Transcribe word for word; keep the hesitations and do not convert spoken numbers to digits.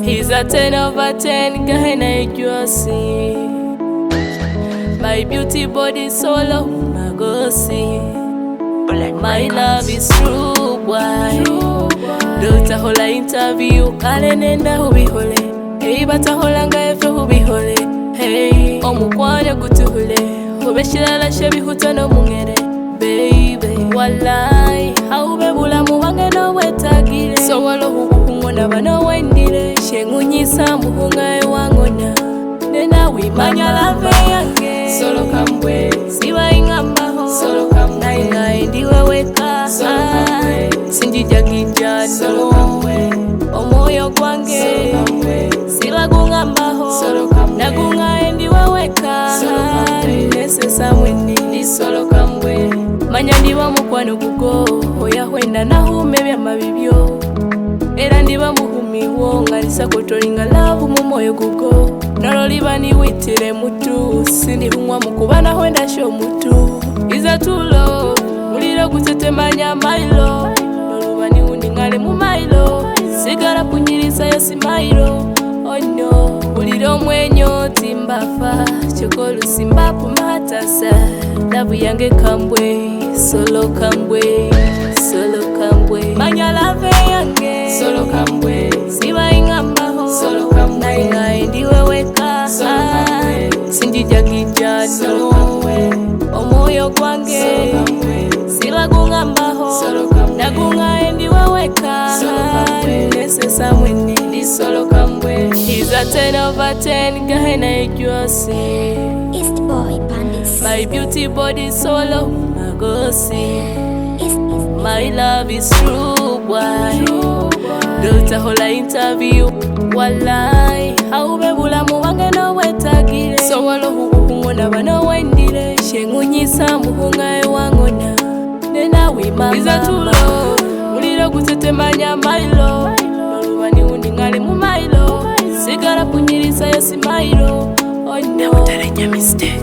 He's a ten over ten, gahena ejuasi. My beauty body solo magosi. My love is true, boy. Dota hola interview, kale nenda hubihole. Ei, bataholanga efe hubihole. Hey, omukwano gutuhule. Hube shilala shebihuto no mungere. Baby, wallahi, haube bulamu bwange nobwetagile. So walo hubuhungona bano wendile. Shengunyisa muhunga ewangona. Nena wimanya love yange. Solo kambwe. Siba ingambaho. Solo kambwe. Nainga endi weweka. Solo kambwe. Sinjijagijano. Solo kambwe. Omoyo gwange. Solo kambwe. Siba gungambaho. Solo kambwe. Nagunga endi weweka. Solo kambwe. Nesesa mwini. Ndi solo kambwe. Manya ndiba mukwano gugo. Oya hwenda nahume byama bibyo. Era ndiba muhumi wo, nga lisakotolinga love mu moyo gugo. Nalo liba niwitile mutu, sindihungwa mukuba nahwenda sho mutu. Iza tulo, mulilo gutetemanya mailo. Noluba niwundi ngale mu mailo. Sigala kunyilisa yo simailo. Oh no, ulilo mwenyo timbafa. Chokolu simba pumatasa. Love yange kambwe, solo kambwe, solo kambwe. Manya love yange. Solo kambwe. Siba ingambaho. Solo kambwe. Nainga endi weweka. Solo kambwe. Sinjijagijano. Solo kambwe. Omoyo gwange. Solo kambwe. Siba gungambaho. Solo kambwe. Nagunga endi weweka. Solo kambwe. Nesesa mwini. Ndi solo kambwe. He's a ten over ten, gahena ejuasi. East Boy Bandits. My beauty body solo magosi. East, East. My love is true, boy. Dota hola interview. Wallahi, haube bulamu bwange nobwetagile. So walo hubuhungona bano wendile. Shengunyisa muhunga ewangona. Nena wimama. Iza tulo, mulilo gutetemanya mailo. Noluba niwundi ngale mu mailo. Sigala kunyilisa yo simailo. Oh no. Nabutale nya mistake.